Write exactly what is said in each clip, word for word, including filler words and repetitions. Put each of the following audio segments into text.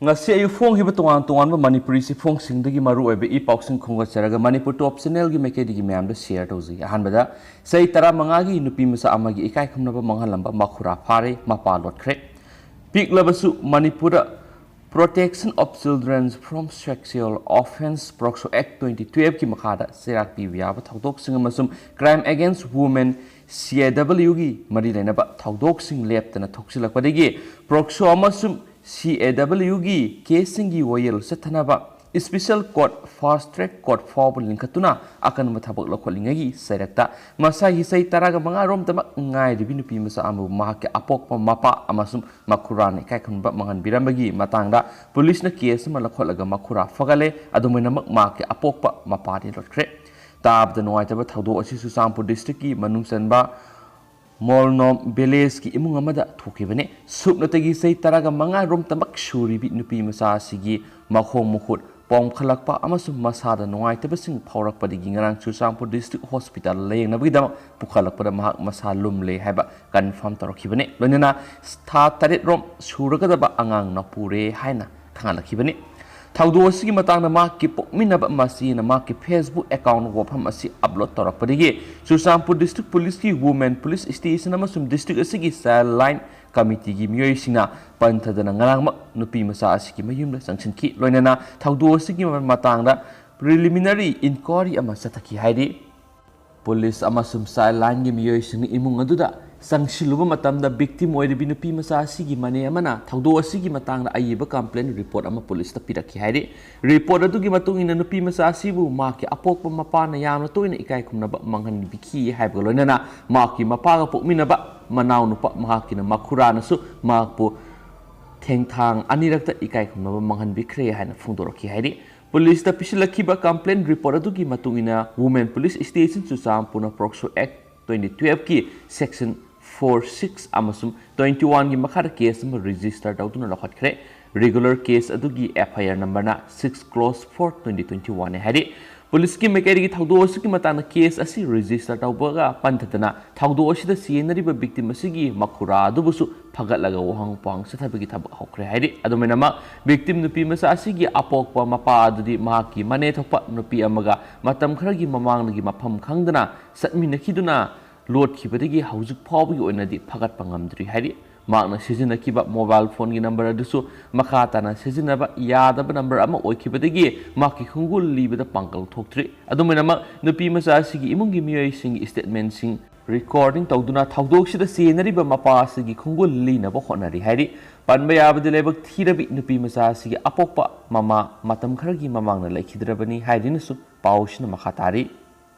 ꯉꯁꯤ ꯑꯌꯨꯛ ꯐꯣꯡꯈꯤꯕ ꯇꯣꯉꯥꯟ ꯇꯣꯉꯥꯟꯕ ꯃꯅꯤꯄꯨꯔꯤ ꯆꯦꯐꯣꯡꯁꯤꯡꯗꯒꯤ ꯃꯔꯨ ꯑꯣꯏꯕ ꯏ ꯄꯥꯎꯁꯤꯡ ꯈꯣꯝꯒꯠꯆꯔꯒ ꯃꯅꯤꯄꯨꯔ ꯇꯣꯞ ꯆꯦꯅꯦꯜꯒꯤ ꯃꯥꯏꯀꯩꯗꯒꯤ ꯃꯌꯥꯝꯗ ꯁꯤꯌꯔ ꯇꯧꯖꯒꯦ꯫ ꯑꯍꯥꯟꯕꯗ, ꯆꯍꯤ ꯇꯔꯥꯃꯉꯥꯒꯤ ꯅꯨꯄꯤ ꯃꯆꯥ ꯑꯃꯒꯤ ꯏꯀꯥꯏ ꯈꯨꯝꯅꯕ ꯃꯥꯡꯍꯜꯂꯝꯕ ꯃꯈꯨꯔꯥ ꯐꯥꯔꯦ, ꯃꯄꯥ ꯂꯣꯠꯈ꯭ꯔꯦ꯫ ꯄꯤꯛꯂꯕꯁꯨ ꯃꯅꯤꯄꯨꯔꯗ Protection of Children from Sexual Offence POCSO Act twenty twelve ꯀꯤ ꯃꯈꯥꯗ ꯆꯩꯔꯥꯛ ꯄꯤꯕ ꯌꯥꯕ ꯊꯧꯗꯣꯛꯁꯤꯡ ꯑꯃꯁꯨꯡ Crime Against Women, C A W ꯒꯤ ꯃꯔꯤ ꯂꯩꯅꯕ ꯊꯧꯗꯣꯛꯁꯤꯡ ꯂꯦꯞꯇꯅ ꯊꯣꯛꯆꯤꯜꯂꯛꯄꯗꯒꯤ POCSO ꯑꯃꯁꯨꯡ C A W ꯒꯤ ꯀꯦꯁꯁꯤꯡꯒꯤ ꯋꯥꯌꯦꯜ ꯆꯠꯊꯅꯕ Special Court, Fast Track Court ꯐꯥꯎꯕ ꯂꯤꯡꯈꯠꯇꯨꯅ ꯑꯀꯟꯕ ꯊꯕꯛ ꯂꯧꯈꯠꯂꯤꯉꯩꯒꯤ ꯆꯩꯔꯛꯇ ꯃꯁꯥꯒꯤ ꯆꯍꯤ ꯇꯔꯥꯒ ꯃꯉꯥ ꯔꯣꯝꯇꯃꯛ ꯉꯥꯏꯔꯤꯕꯤ ꯅꯨꯄꯤ ꯃꯆꯥ ꯑꯃꯕꯨ ꯃꯍꯥꯛꯀꯤ ꯑꯄꯣꯛꯄ ꯃꯄꯥ ꯑꯃꯁꯨꯡ ꯃꯈꯨꯔꯥꯅ ꯏꯀꯥꯏ ꯈꯨꯝꯅꯕ ꯃꯥꯡꯍꯟꯕꯤꯔꯝꯕꯒꯤ ꯃꯇꯥꯡꯗ ꯄꯨꯂꯤꯁꯅ ꯀꯦꯁ ꯑꯃ ꯂꯧꯈꯠꯂꯒ ꯃꯈꯨꯔꯥ ꯐꯒꯠꯂꯦ꯫ ꯑꯗꯨꯃꯥꯏꯅꯃꯛ ꯃꯍꯥꯛꯀꯤ ꯑꯄꯣꯛꯄ ꯃꯄꯥꯗꯤ ꯂꯣꯠꯈ꯭ꯔꯦ꯫ ꯇꯥꯕꯗ ꯅꯨꯡꯉꯥꯏꯇꯕ ꯊꯧꯗꯣꯛ ꯑꯁꯤ ꯆꯨꯔꯆꯥꯟꯄꯨꯔ ꯗꯤꯁꯇ꯭ꯔꯤꯛꯀꯤ ꯃꯅꯨꯡ ꯆꯟꯕ ꯃꯣꯜꯅꯣꯝ ꯚꯤꯂꯦꯖꯀꯤ ꯏꯃꯨꯡ ꯑꯃꯗ ꯊꯣꯛꯈꯤꯕꯅꯤ꯫ ꯁꯨꯞꯅꯇꯒꯤ ꯆꯍꯤ ꯇꯔꯥꯒ ꯃꯉꯥ ꯔꯣꯝꯇꯃꯛ ꯁꯨꯔꯤꯕꯤ ꯅꯨꯄꯤ ꯃꯆꯥ ꯑꯁꯤꯒꯤ ꯃꯈꯣꯡ ꯃꯈꯨꯠ ꯄꯣꯝꯈꯠꯂꯛꯄ ꯑꯃꯁꯨꯡ ꯃꯁꯥꯗ ꯅꯨꯡꯉꯥꯏꯇꯕꯁꯤꯡ ꯐꯥꯎꯔꯛꯄꯗꯒꯤ ꯉꯔꯥꯡ ꯆꯨꯔꯆꯥꯟꯄꯨꯔ ꯗꯤꯁꯇ꯭ꯔꯤꯛ ꯍꯣꯁꯄꯤꯇꯥꯜ ꯂꯥꯌꯦꯡꯅꯕꯒꯤꯗꯃꯛ ꯄꯨꯈꯠꯂꯛꯄꯗ ꯃꯍꯥꯛ ꯃꯁꯥ ꯂꯨꯝꯂꯦ ꯍꯥꯏꯕ ꯀꯟꯐꯥꯔꯝ ꯇꯧꯔꯛꯈꯤꯕꯅꯤ꯫ ꯂꯣꯏꯅꯅ ꯊꯥ ꯇꯔꯦꯠ ꯔꯣꯝ ꯁꯨꯔꯒꯗꯕ ꯑꯉꯥꯡ ꯅꯥꯄꯨꯔꯦ ꯍꯥꯏꯅ ꯈꯪꯍꯜꯂꯛꯈꯤꯕꯅꯤ꯫ ꯊꯧꯗꯣꯛ ꯑꯁꯤꯒꯤ ꯃꯇꯥꯡꯗ ꯃꯍꯥꯛꯀꯤ ꯄꯣꯛꯃꯤꯟꯅꯕ ꯃꯆꯦꯅ ꯃꯍꯥꯛꯀꯤ Facebook account ꯋꯥꯐꯝ ꯑꯁꯤ ꯑꯞꯂꯣꯗ ꯇꯧꯔꯛꯄꯗꯒꯤ ꯆꯨꯔꯆꯥꯟꯄꯨꯔ ꯗꯤꯁꯇ꯭ꯔꯤꯛ ꯄꯨꯂꯤꯁꯀꯤ ꯋꯨꯃꯦꯟ ꯄꯨꯂꯤꯁ ꯁ꯭ꯇꯦꯁꯟ ꯑꯃꯁꯨꯡ ꯗꯤꯁꯇ꯭ꯔꯤꯛ ꯑꯁꯤꯒꯤ ꯆꯥꯏꯜ ꯂꯥꯏꯟ ꯀꯃꯤꯇꯤꯒꯤ ꯃꯤꯑꯣꯏꯁꯤꯡꯅ ꯄꯟꯊꯗꯅ ꯉꯔꯥꯡꯃꯛ ꯅꯨꯄꯤ ꯃꯆꯥ ꯑꯁꯤꯒꯤ ꯃꯌꯨꯝꯗ ꯆꯪꯁꯤꯟꯈꯤ꯫ ꯂꯣꯏꯅꯅ ꯊꯧꯗꯣꯛ ꯑꯁꯤꯒꯤ ꯃꯇꯥꯡꯗ ꯄ꯭ꯔꯤꯂꯤꯃꯤꯅꯔꯤ ꯏꯟꯀ꯭ꯋꯥꯔꯤ ꯑꯃ ꯆꯠꯊꯈꯤ ꯍꯥꯏꯔꯤ꯫ ꯄꯨꯂꯤꯁ ꯑꯃꯁꯨꯡ ꯆꯥꯏꯜ ꯂꯥꯏꯟꯒꯤ ꯃꯤꯑꯣꯏꯁꯤꯡꯅ ꯏꯃꯨꯡ ꯑꯗꯨꯗ ꯆꯪꯁꯤꯜꯂꯨꯕ ꯃꯇꯝꯗ ꯚꯤꯛꯇꯤꯝ ꯑꯣꯏꯔꯤꯕꯤ ꯅꯨꯄꯤ ꯃꯆꯥ ꯑꯁꯤꯒꯤ ꯃꯅꯦ ꯑꯃꯅ ꯊꯧꯗꯣꯛ ꯑꯁꯤꯒꯤ ꯃꯇꯥꯡꯗ ꯑꯏꯕ ꯀꯝꯄ꯭ꯂꯦꯟ ꯔꯤꯄꯣꯔꯠ ꯑꯃ ꯄꯨꯂꯤꯁꯇ ꯄꯤꯔꯛꯈꯤ ꯍꯥꯏꯔꯤ꯫ ꯔꯤꯄꯣꯔꯠ ꯑꯗꯨꯒꯤ ꯃꯇꯨꯡ ꯏꯟꯅ ꯅꯨꯄꯤ ꯃꯆꯥ ꯑꯁꯤꯕꯨ ꯃꯍꯥꯛꯀꯤ ꯑꯄꯣꯛꯄ ꯃꯄꯥꯅ ꯌꯥꯝꯅ ꯇꯣꯏꯅ ꯏꯀꯥꯏ ꯈꯨꯝꯅꯕ ꯃꯥꯡꯍꯟꯕꯤꯈꯤ ꯍꯥꯏꯕꯒ ꯂꯣꯏꯅꯅ ꯃꯍꯥꯛꯀꯤ ꯃꯄꯥꯒ ꯄꯣꯛꯃꯤꯟꯅꯕ ꯃꯅꯥꯎꯅꯨꯄꯥ ꯃꯍꯥꯛꯀꯤꯅ ꯃꯈꯨꯔꯥꯅꯁꯨ ꯃꯍꯥꯛꯄꯨ ꯊꯦꯡꯊꯥꯡ ꯑꯅꯤꯔꯛꯇ ꯏꯀꯥꯏ ꯈꯨꯝꯅꯕ ꯃꯥꯡꯍꯟꯕꯤꯈ꯭ꯔꯦ ꯍꯥꯏꯅ ꯐꯣꯡꯗꯣꯔꯛꯈꯤ ꯍꯥꯏꯔꯤ꯫ ꯄꯨꯂꯤꯁꯇ ꯄꯤꯁꯤꯜꯂꯛꯈꯤꯕ ꯀꯝꯄ꯭ꯂꯦꯟ ꯔꯤꯄꯣꯔꯠ ꯑꯗꯨꯒꯤ ꯃꯇꯨꯡ ꯏꯟꯅ ꯋꯨꯃꯦꯟ ꯄꯨꯂꯤꯁ ꯁ꯭ꯇꯦꯁꯟ ꯆꯨꯔꯆꯥꯟꯄꯨꯔꯅ ꯄꯣꯛꯁꯣ ꯑꯦꯛ ꯇ꯭ꯋꯦꯟꯇꯤ ꯇꯨꯌꯦꯜꯐꯀꯤ ꯁꯦꯛꯁꯟ ꯐꯣꯔ ꯁꯤꯛꯁ ꯑꯃꯁꯨꯡ ꯇ꯭ꯋꯦꯟꯇꯤ ꯋꯥꯟꯒꯤ ꯃꯈꯥꯗ ꯀꯦꯁ ꯑꯃ ꯔꯦꯖꯤꯁꯇꯔ ꯇꯧꯗꯨꯅ ꯂꯧꯈꯠꯈ꯭ꯔꯦ꯫ ꯔꯤꯒꯨꯂꯔ ꯀꯦꯁ ꯑꯗꯨꯒꯤ ꯑꯦꯐ ꯑꯥꯏ ꯑꯥꯔ ꯅꯝꯕꯔꯅ six close four twenty twenty ꯋꯥꯟꯅꯤ ꯍꯥꯏꯔꯤ꯫ ꯄꯨꯂꯤꯁꯀꯤ ꯃꯥꯏꯀꯩꯗꯒꯤ ꯊꯧꯗꯣꯛ ꯑꯁꯤꯒꯤ ꯃꯇꯥꯡꯗ ꯀꯦꯁ ꯑꯁꯤ ꯔꯦꯖꯤꯁꯇꯔ ꯇꯧꯕꯒ ꯄꯟꯊꯗꯅ ꯊꯧꯗꯣꯛ ꯑꯁꯤꯗ ꯁꯤꯖꯤꯟꯅꯔꯤꯕ ꯚꯤꯛꯇꯤꯝ ꯑꯁꯤꯒꯤ ꯃꯈꯨꯔꯥ ꯑꯗꯨꯕꯨꯁꯨ ꯐꯒꯠꯂꯒ ꯋꯥꯍꯪ ꯄꯥꯎꯍꯪ ꯆꯠꯊꯕꯒꯤ ꯊꯕꯛ ꯍꯧꯈ꯭ꯔꯦ ꯍꯥꯏꯔꯤ꯫ ꯑꯗꯨꯃꯥꯏꯅꯃꯛ ꯚꯤꯛꯇꯤꯝ ꯅꯨꯄꯤ ꯃꯆꯥ ꯑꯁꯤꯒꯤ ꯑꯄꯣꯛꯄ ꯃꯄꯥ ꯑꯗꯨꯗꯤ ꯃꯍꯥꯛꯀꯤ ꯃꯅꯦ ꯊꯣꯛꯄ ꯅꯨꯄꯤ ꯑꯃꯒ ꯃꯇꯝ ꯈꯔꯒꯤ ꯃꯃꯥꯡꯗꯒꯤ ꯃꯐꯝ ꯈꯪꯗꯅ ꯆꯠꯃꯤꯟꯅꯈꯤꯗꯨꯅ ꯂꯣꯠꯈꯤꯕꯗꯒꯤ ꯍꯧꯖꯤꯛ ꯐꯥꯎꯕꯒꯤ ꯑꯣꯏꯅꯗꯤ ꯐꯒꯠꯄ ꯉꯝꯗ꯭ꯔꯤ ꯍꯥꯏꯔꯤ꯫ ꯃꯍꯥꯛꯅ ꯁꯤꯖꯤꯟꯅꯈꯤꯕ ꯃꯣꯕꯥꯏꯜ ꯐꯣꯟꯒꯤ ꯅꯝꯕꯔ ꯑꯗꯨꯁꯨ ꯃꯈꯥ ꯇꯥꯅ ꯁꯤꯖꯤꯟꯅꯕ ꯌꯥꯗꯕ ꯅꯝꯕꯔ ꯑꯃ ꯑꯣꯏꯈꯤꯕꯗꯒꯤ ꯃꯍꯥꯛꯀꯤ ꯈꯣꯡꯒꯨꯜ ꯂꯤꯕꯗ ꯄꯥꯡꯒꯜ ꯊꯣꯛꯇ꯭ꯔꯤ꯫ ꯑꯗꯨꯃꯥꯏꯅꯃꯛ ꯅꯨꯄꯤ ꯃꯆꯥ ꯑꯁꯤꯒꯤ ꯏꯃꯨꯡꯒꯤ ꯃꯤꯑꯣꯏꯁꯤꯡꯒꯤ ꯁ꯭ꯇꯦꯠꯃꯦꯟꯁꯤꯡ ꯔꯦꯀꯣꯔꯗꯤꯡ ꯇꯧꯗꯨꯅ ꯊꯧꯗꯣꯛꯁꯤꯗ ꯆꯦꯟꯅꯔꯤꯕ ꯃꯄꯥ ꯑꯁꯤꯒꯤ ꯈꯣꯡꯒꯨꯜ ꯂꯤꯅꯕ ꯍꯣꯠꯅꯔꯤ ꯍꯥꯏꯔꯤ꯫ ꯄꯟꯕ ꯌꯥꯕꯗꯤ ꯂꯥꯏꯕꯛ ꯊꯤꯔꯕꯤ ꯅꯨꯄꯤ ꯃꯆꯥ ꯑꯁꯤꯒꯤ ꯑꯄꯣꯛꯄ ꯃꯃꯥ ꯃꯇꯝ ꯈꯔꯒꯤ ꯃꯃꯥꯡꯗ ꯂꯩꯈꯤꯗ꯭ꯔꯕꯅꯤ ꯍꯥꯏꯗꯨꯅꯁꯨ ꯄꯥꯎꯁꯤꯅ ꯃꯈꯥ ꯇꯥꯔꯤ꯫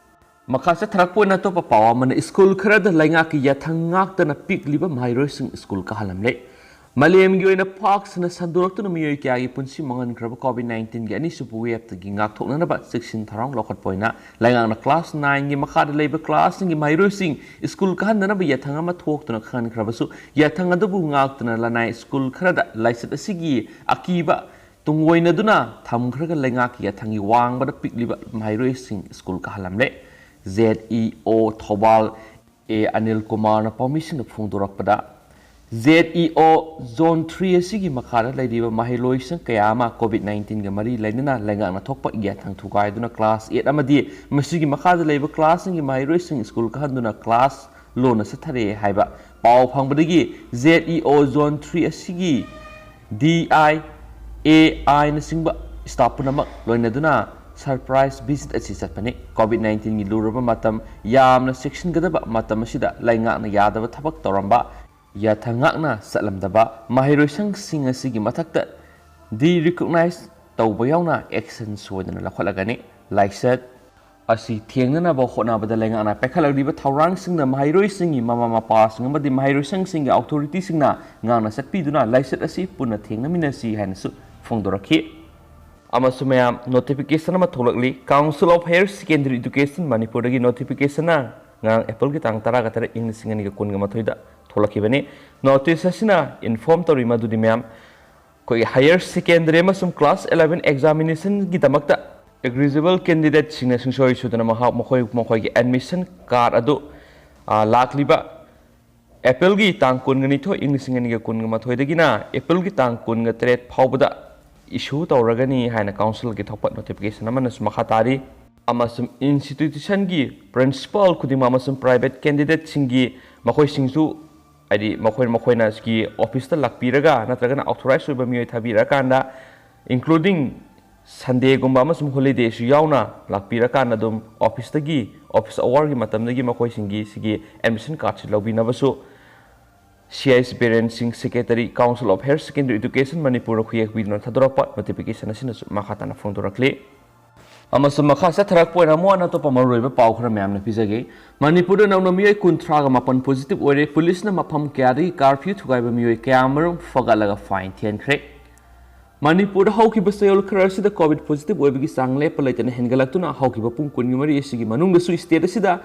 ꯃꯈꯥ ꯆꯠꯊꯔꯛꯄ ꯑꯣꯏꯅ ꯑꯇꯣꯞꯄ ꯄꯥꯎ ꯑꯃꯅ, ꯁ꯭ꯀꯨꯜ ꯈꯔꯗ ꯂꯩꯉꯥꯛꯀꯤ ꯌꯥꯊꯪ ꯉꯥꯛꯇꯅ ꯄꯤꯛꯂꯤꯕ ꯃꯍꯩꯔꯣꯏꯁꯤꯡ ꯁ꯭ꯀꯨꯜ ꯀꯥꯍꯜꯂꯝꯂꯦ꯫ ꯃꯥꯂꯦꯝꯒꯤ ꯑꯣꯏꯅ ꯄꯥꯛ ꯁꯟꯅ ꯁꯟꯗꯣꯔꯛꯇꯨꯅ ꯃꯤꯑꯣꯏ ꯀꯌꯥꯒꯤ ꯄꯨꯟꯁꯤ ꯃꯥꯡꯍꯟꯈ꯭ꯔꯕ ꯀꯣꯚꯤꯗ ꯅꯥꯏꯟꯇꯤꯟꯒꯤ ꯑꯅꯤꯁꯨꯕ ꯋꯦꯕꯇꯒꯤ ꯉꯥꯛꯊꯣꯛꯅꯅꯕ ꯆꯦꯛꯁꯤꯟ ꯊꯧꯔꯥꯡ ꯂꯧꯈꯠꯄ ꯑꯣꯏꯅ ꯂꯩꯉꯥꯛꯅ ꯀ꯭ꯂꯥꯁ ꯅꯥꯏꯟꯒꯤ ꯃꯈꯥꯗ ꯂꯩꯕ ꯀ꯭ꯂꯥꯁꯁꯤꯡꯒꯤ ꯃꯍꯩꯔꯣꯏꯁꯤꯡ ꯁ꯭ꯀꯨꯜ ꯀꯥꯍꯟꯗꯅꯕ ꯌꯥꯊꯪ ꯑꯃ ꯊꯣꯛꯇꯨꯅ ꯈꯪꯍꯟꯈ꯭ꯔꯕꯁꯨ, ꯌꯥꯊꯪ ꯑꯗꯨꯕꯨ ꯉꯥꯛꯇꯨꯅ ꯂꯅꯥꯏ ꯁ꯭ꯀꯨꯜ ꯈꯔꯗ ꯂꯥꯏꯆꯠ ꯑꯁꯤꯒꯤ ꯑꯀꯤꯕ ꯇꯨꯡꯑꯣꯏꯅꯗꯨꯅ ꯊꯝꯈ꯭ꯔꯒ ꯂꯩꯉꯥꯛꯀꯤ ꯌꯥꯊꯪꯒꯤ ꯋꯥꯡꯃꯗ ꯄꯤꯛꯂꯤꯕ ꯃꯍꯩꯔꯣꯏꯁꯤꯡ ꯁ꯭ꯀꯨꯜ ꯀꯥꯍꯜꯂꯝꯂꯦ꯫ ꯖꯦꯗ ꯏ ꯑꯣ ꯊꯧꯕꯥꯜ ꯑꯦ ꯑꯅꯤꯜ ꯀꯨꯃꯥꯔꯅ ꯄꯥꯎꯃꯤꯁꯤꯡꯗ ꯐꯣꯡꯗꯣꯔꯛꯄꯗ, ꯖꯦꯗ ꯏ ꯑꯣ ꯖꯣꯟ ꯊ꯭ꯔꯤ ꯑꯁꯤꯒꯤ ꯃꯈꯥꯗ ꯂꯩꯔꯤꯕ ꯃꯍꯩꯔꯣꯏꯁꯤꯡ ꯀꯌꯥ ꯑꯃ ꯀꯣꯚꯤꯗ ꯅꯥꯏꯟꯇꯤꯟꯒ ꯃꯔꯤ ꯂꯩꯅꯅ ꯂꯩꯉꯥꯛꯅ ꯊꯣꯛꯄ ꯌꯥꯊꯪ ꯊꯨꯒꯥꯏꯗꯨꯅ ꯀ꯭ꯂꯥꯁ ꯑꯦꯠ ꯑꯃꯗꯤ ꯃꯁꯤꯒꯤ ꯃꯈꯥꯗ ꯂꯩꯕ ꯀ꯭ꯂꯥꯁꯁꯤꯡꯒꯤ ꯃꯍꯩꯔꯣꯏꯁꯤꯡ ꯁ꯭ꯀꯨꯜ ꯀꯥꯍꯟꯗꯨꯅ ꯀ꯭ꯂꯥꯁ ꯂꯣꯟꯅ ꯆꯠꯊꯔꯛꯑꯦ ꯍꯥꯏꯕ ꯄꯥꯎ ꯐꯪꯕꯗꯒꯤ ꯖꯦꯗ ꯏ ꯑꯣ ꯖꯣꯟ ꯊ꯭ꯔꯤ ꯑꯁꯤꯒꯤ ꯗꯤ ꯑꯥꯏ, ꯑꯦ ꯑꯥꯏꯅꯆꯤꯡꯕ ꯁ꯭ꯇꯥꯐ ꯄꯨꯝꯅꯃꯛ ꯂꯣꯏꯅꯗꯨꯅ ꯁꯔꯄ꯭ꯔꯥꯏꯖ ꯚꯤꯖꯤꯠ ꯑꯁꯤ ꯆꯠꯄꯅꯤ꯫ ꯀꯣꯚꯤꯗ ꯅꯥꯏꯟꯇꯤꯟꯒꯤ ꯂꯨꯔꯕ ꯃꯇꯝ, ꯌꯥꯝꯅ ꯆꯦꯛꯁꯤꯟꯒꯗꯕ ꯃꯇꯝ ꯑꯁꯤꯗ ꯂꯩꯉꯥꯛꯅ ꯌꯥꯗꯕ ꯊꯕꯛ ꯇꯧꯔꯝꯕ, ꯌꯥꯊꯪ ꯉꯥꯛꯅ ꯆꯠꯂꯝꯗꯕ ꯃꯍꯩꯔꯣꯏꯁꯪꯁꯤꯡ ꯑꯁꯤꯒꯤ ꯃꯊꯛꯇ ꯗꯤ ꯔꯤꯀꯣꯛꯅꯥꯏꯖ ꯇꯧꯕ ꯌꯥꯎꯅ ꯑꯦꯛꯁꯟ ꯁꯣꯏꯗꯅ ꯂꯧꯈꯠꯂꯒꯅꯤ꯫ ꯂꯥꯏꯆꯠ ꯑꯁꯤ ꯊꯦꯡꯅꯅꯕ ꯍꯣꯠꯅꯕꯗ ꯂꯩꯉꯥꯛꯅ ꯄꯥꯏꯈꯠꯂꯛꯂꯤꯕ ꯊꯧꯔꯥꯡꯁꯤꯡꯗ ꯃꯍꯩꯔꯣꯏꯁꯤꯡꯒꯤ ꯃꯃꯥ ꯃꯄꯥꯁꯤꯡ ꯑꯃꯗꯤ ꯃꯍꯩꯔꯣꯏꯁꯪꯁꯤꯡꯒꯤ ꯑꯣꯊꯣꯔꯤꯇꯤꯁꯤꯡꯅ ꯉꯥꯛꯅ ꯆꯠꯄꯤꯗꯨꯅ ꯂꯥꯏꯆꯠ ꯑꯁꯤ ꯄꯨꯟꯅ ꯊꯦꯡꯅꯃꯤꯟꯅꯁꯤ ꯍꯥꯏꯅꯁꯨ ꯐꯣꯡꯗꯣꯔꯛꯈꯤ꯫ ꯑꯃꯁꯨꯡ ꯃꯌꯥꯝ, ꯅꯣꯇꯤꯐꯤꯀꯦꯁꯟ ꯑꯃ ꯊꯣꯛꯂꯛꯂꯤ꯫ Council of Higher Secondary Education ꯃꯅꯤꯄꯨꯔꯗꯒꯤ ꯅꯣꯇꯤꯐꯤꯀꯦꯁꯟꯅ ꯉꯔꯥꯡ ꯑꯦꯄ꯭ꯔꯤꯜꯒꯤ ꯇꯥꯡ ꯇꯔꯥꯒ ꯇꯔꯦꯠ, ꯏꯪ ꯂꯤꯁꯤꯡ ꯑꯅꯤꯒ ꯀꯨꯟꯒ ꯃꯥꯊꯣꯏꯗ ꯊꯣꯛꯂꯛꯈꯤꯕꯅꯤ꯫ ꯅꯣꯇꯤꯁ ꯑꯁꯤꯅ ꯏꯟꯐꯣꯔꯝ ꯇꯧꯔꯤ ꯃꯗꯨꯗꯤ ꯃꯌꯥꯝ, ꯑꯩꯈꯣꯏꯒꯤ ꯍꯥꯌꯔ ꯁꯦꯀꯦꯟꯗꯔꯤ ꯑꯃꯁꯨꯡ ꯀ꯭ꯂꯥꯁ ꯑꯦꯂꯚꯦꯟ ꯑꯦꯛꯖꯥꯃꯤꯅꯦꯁꯟꯒꯤꯗꯃꯛꯇ Eligible candidateꯁꯤꯡꯅ ꯁꯨꯡꯁꯣꯏ ꯁꯣꯏꯗꯅ ꯃꯍꯥꯛ ꯃꯈꯣꯏ ꯃꯈꯣꯏꯒꯤ admission card ꯑꯗꯨ, ꯑ, ꯂꯥꯛꯂꯤꯕ ꯑꯦꯄ꯭ꯔꯤꯜꯒꯤ ꯇꯥꯡ ꯀꯨꯟꯒ ꯅꯤꯊꯣꯏ, ꯏꯪ ꯂꯤꯁꯤꯡ ꯑꯅꯤꯒ ꯀꯨꯟꯒ ꯃꯥꯊꯣꯏꯗꯒꯤꯅ ꯑꯦꯄ꯭ꯔꯤꯜꯒꯤ ꯇꯥꯡ ꯀꯨꯟꯒ ꯇꯔꯦꯠ ꯐꯥꯎꯕꯗ issue ꯇꯧꯔꯒꯅꯤ ꯍꯥꯏꯅ councilꯒꯤ ꯊꯣꯛꯄ notification ꯑꯃꯅꯁꯨ ꯃꯈꯥ ꯇꯥꯔꯤ꯫ ꯑꯃꯁꯨꯡ institutionꯒꯤ principal ꯈꯨꯗꯤꯡꯃꯛ ꯑꯃꯁꯨꯡ private candidateꯁꯤꯡꯒꯤ ꯃꯈꯣꯏꯁꯤꯡꯁꯨ, ꯍꯥꯏꯗꯤ ꯃꯈꯣꯏ ꯃꯈꯣꯏꯅ ꯁꯤꯒꯤ officeꯇ ꯂꯥꯛꯄꯤꯔꯒ ꯅꯠꯇ꯭ꯔꯒꯅ authorized ꯑꯣꯏꯕ ꯃꯤꯑꯣꯏ ꯊꯥꯕꯤꯔꯛꯑꯀꯥꯟꯗ, including Sundayꯒꯨꯝꯕ ꯑꯃꯁꯨꯡ holidayꯁꯨ ꯌꯥꯎꯅ ꯂꯥꯛꯄꯤꯔꯀꯥꯟꯗ ꯑꯗꯨꯝ officeꯇꯒꯤ, office hourꯒꯤ ꯃꯇꯝꯗꯒꯤ ꯃꯈꯣꯏꯁꯤꯡꯒꯤ ꯁꯤꯒꯤ admission cardꯁꯤ ꯂꯧꯕꯤꯅꯕꯁꯨ C I S Biren ꯁꯤꯡ, Secretary, Council of Higher Secondary Education ꯃꯅꯤꯄꯨꯔꯅ ꯈꯨꯌꯦꯛ ꯄꯤꯗꯨꯅ ꯊꯥꯗꯣꯔꯛꯄ notification ꯑꯁꯤꯅꯁꯨ ꯃꯈꯥ ꯇꯥꯅ ꯐꯣꯡꯗꯣꯔꯛꯂꯤ꯫ ꯑꯃꯁꯨꯡ ꯃꯈꯥ ꯆꯠꯊꯔꯛꯄ ꯑꯣꯏꯅ ꯑꯃꯨꯛ ꯍꯟꯅ ꯑꯇꯣꯞꯄ ꯃꯔꯨꯑꯣꯏꯕ ꯄꯥꯎ ꯈꯔ ꯃꯌꯥꯝꯅ ꯄꯤꯖꯒꯦ꯫ ꯃꯅꯤꯄꯨꯔꯗ ꯅꯧꯅ ꯃꯤꯑꯣꯏ ꯀꯨꯟꯊ꯭ꯔꯥꯒ ꯃꯥꯄꯟ positive ꯑꯣꯏꯔꯦ꯫ ꯄꯨꯂꯤꯁꯅ ꯃꯐꯝ ꯀꯌꯥꯗꯒꯤ curfew ꯊꯨꯒꯥꯏꯕ ꯃꯤꯑꯣꯏ ꯀꯌꯥ ꯑꯃꯔꯨꯝ ꯐꯒꯠꯂꯒ fine ꯊꯤꯍꯟꯈ꯭ꯔꯦ꯫ ꯃꯅꯤꯄꯨꯔꯗ ꯍꯧꯈꯤꯕ ꯆꯌꯣꯜ ꯈꯔ ꯑꯁꯤꯗ COVID positive ꯑꯣꯏꯕꯒꯤ ꯆꯥꯡ ꯂꯦꯞꯄ ꯂꯩꯇꯅ ꯍꯦꯟꯒꯠꯂꯛꯇꯨꯅ ꯍꯧꯈꯤꯕ ꯄꯨꯡ ꯀꯨꯟꯒ ꯃꯔꯤ ꯑꯁꯤꯒꯤ ꯃꯅꯨꯡꯗꯁꯨ state ꯑꯁꯤꯗ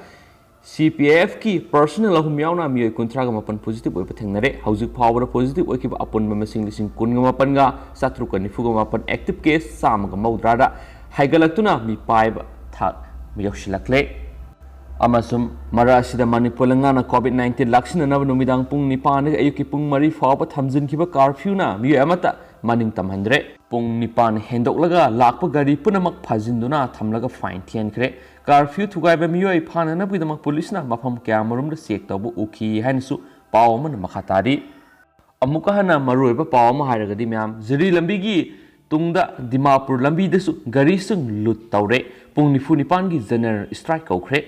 C P I Fꯀꯤ personnel ꯑꯍꯨꯝ ꯌꯥꯎꯅ ꯃꯤꯑꯣꯏ ꯀꯨꯟꯊ꯭ꯔꯥꯒ ꯃꯥꯄꯟ positive ꯑꯣꯏꯕ ꯊꯦꯡꯅꯔꯦ꯫ ꯍꯧꯖꯤꯛ ꯐꯥꯎꯕꯗ positive ꯑꯣꯏꯈꯤꯕ ꯑꯄꯨꯟꯕ ꯃꯁꯤꯡ ꯂꯤꯁꯤꯡ ꯀꯨꯟꯒ ꯃꯥꯄꯟꯒ ꯆꯥꯇ꯭ꯔꯨꯛꯀ ꯅꯤꯐꯨꯒ ꯃꯥꯄꯟ, active case ꯆꯥꯝꯃꯒ ꯃꯧꯗ꯭ꯔꯥꯗ ꯍꯥꯏꯒꯠꯂꯛꯇꯨꯅ ꯃꯤꯄꯥꯏꯕ ꯊꯥꯛ ꯌꯧꯁꯤꯜꯂꯛꯂꯦ꯫ ꯑꯃꯁꯨꯡ ꯃꯔꯛ ꯑꯁꯤꯗ ꯃꯅꯤꯄꯨꯔ ꯂꯩꯉꯥꯛꯅ COVID nineteen ꯂꯥꯛꯁꯤꯟꯅꯅꯕ ꯅꯨꯃꯤꯗꯥꯡ ꯄꯨꯡ ꯅꯤꯄꯥꯟꯗꯒꯤ ꯑꯌꯨꯛꯀꯤ ꯄꯨꯡ ꯃꯔꯤ ꯐꯥꯎꯕ ꯊꯝꯖꯤꯟꯈꯤꯕ curfewꯅ ꯃꯤꯑꯣꯏ ꯑꯃꯠꯇ ꯃꯅꯤꯡ ꯇꯝꯍꯟꯗ꯭ꯔꯦ꯫ ꯄꯨꯡ ꯅꯤꯄꯥꯟ ꯍꯦꯟꯗꯣꯛꯂꯒ ꯂꯥꯛꯄ ꯒꯥꯔꯤ ꯄꯨꯝꯅꯃꯛ ꯐꯥꯖꯤꯟꯗꯨꯅ ꯊꯝꯂꯒ fine ꯊꯤꯍꯟꯈ꯭ꯔꯦ꯫ Curfew ꯊꯨꯒꯥꯏꯕ ꯃꯤꯑꯣꯏ ꯐꯥꯅꯅꯕꯒꯤꯗꯃꯛ ꯄꯨꯂꯤꯁꯅ ꯃꯐꯝ ꯀꯌꯥꯃꯔꯨꯝꯗ check ꯇꯧꯕ ꯎꯈꯤ ꯍꯥꯏꯅꯁꯨ ꯄꯥꯎ ꯑꯃꯅ ꯃꯈꯥ ꯇꯥꯔꯤ꯫ ꯑꯃꯨꯛꯀ ꯍꯟꯅ ꯃꯔꯨꯑꯣꯏꯕ ꯄꯥꯎ ꯑꯃ ꯍꯥꯏꯔꯒꯗꯤ ꯃꯌꯥꯝ, ꯖꯤꯔꯤ ꯂꯝꯕꯤꯒꯤ ꯇꯨꯡꯗ ꯗꯤꯃꯥꯄꯨꯔ ꯂꯝꯕꯤꯗꯁꯨ ꯒꯥꯔꯤꯁꯤꯡ ꯂꯨꯠ ꯇꯧꯔꯦ꯫ ꯄꯨꯡ ꯅꯤꯐꯨ ꯅꯤꯄꯥꯟꯒꯤ general strike ꯀꯧꯈ꯭ꯔꯦ꯫